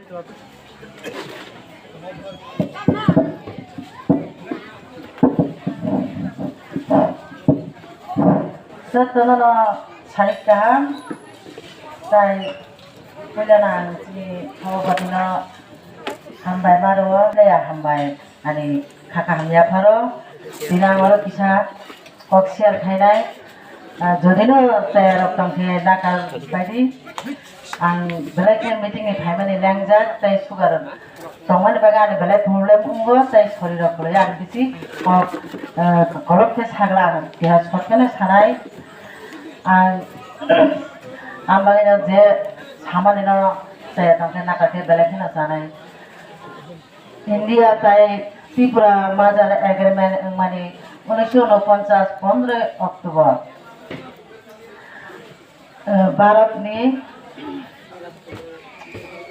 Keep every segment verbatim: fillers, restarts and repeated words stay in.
Jotono no sarik kaham, tai puila nang chini Bhagwati no hambai ma rwo, leya hambai ani kha kaham yapharo, tini ang oro kisa kok share khainai, ah, jodi no tayarok tongkhe nakar baidi, ang belai khe meeting ni phaimani lengjak tei sugar tongmani bagwi ani belai problem wngo tei sorirok kwlwi ani bisi kok, ah, kolok khe sagla ang keha short kheno sanai. Ang, ang bagwino je samani no tayar tongkhe nakar khe belai kheno sanai. India tai Tripura merger agreement wngmani unnish unponchas pondroi October. Eh, Bharat ni,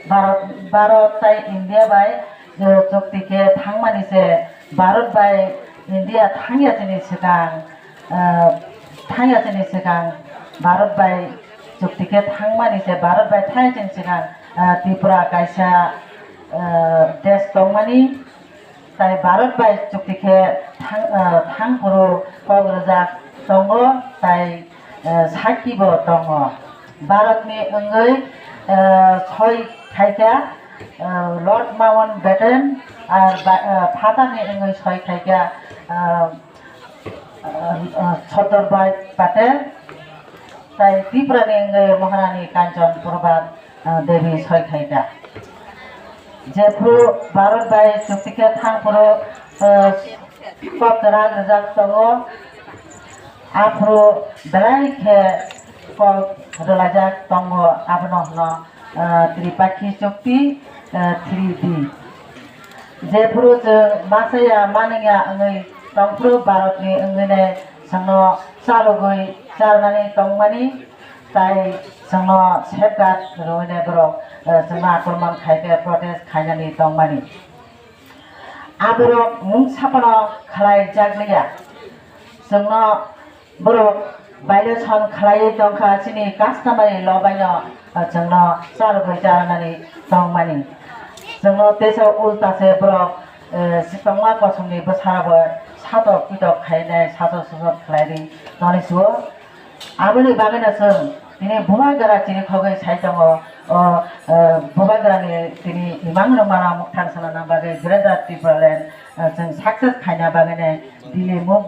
Bharat, Bharat tai India bai, eh, chukti khe thangmani se Bharat bai India thangya chini swkang, eh, thangya chini swkang Bharat bai chukti khe thangmani se Bharat bai thangya chini swkang, eh, Tripura kaisa, eh, desh tongmani. Tai Bharat bai chukti khe thang, ah, thang phuru kok rwjak tongo, tai, ah, sakki bo tongo. Bharat ni wngwi, ah, soi khaikha, ah, Lord Mountbatten, ar ba-, ah, phatar ni wngwi soi khaikha, ah, ah, ah, Sardar Bhai Patel, tai Tripura ni wngwi Maharani Kanchan Prabha, ah, Devi soi khaikha. Jephru Bharat bai chukti khe thang phuru, ah, kok kwrak rwjak tongo, aphuru belai khe kok rwlaijak tongo, abono hwno, ah, Tripakhi chukti, ah, three D. Jephru chwng masa ya manwng ya wngwi tongphru Bharatni wngwinai chwngno chalogwi charnani tongmani, tai chwngno safeguard rwinai borok, eh, chwngno akromon khai khe protest khainani tongmani. Aborok mungsa phano khlai jakliya. Chwngno borok violation khlaiwi tongkha, chini customary law baino, ah, chwngno chalogwi charnani tongmani. Chwngno teisa ulta se borok, eh, sitongma kosomni bwsarabo satok pitok khainai, satok sosot khlairi tongni suo. Aboni bagwino chwng tini Bubagra chini khogwi sai tongo, o, eh, Bubagrani tini imang rwmano mukthang sanana bagwi Greater Tipraland, eh, chwng success khaina bagwino Delhi movement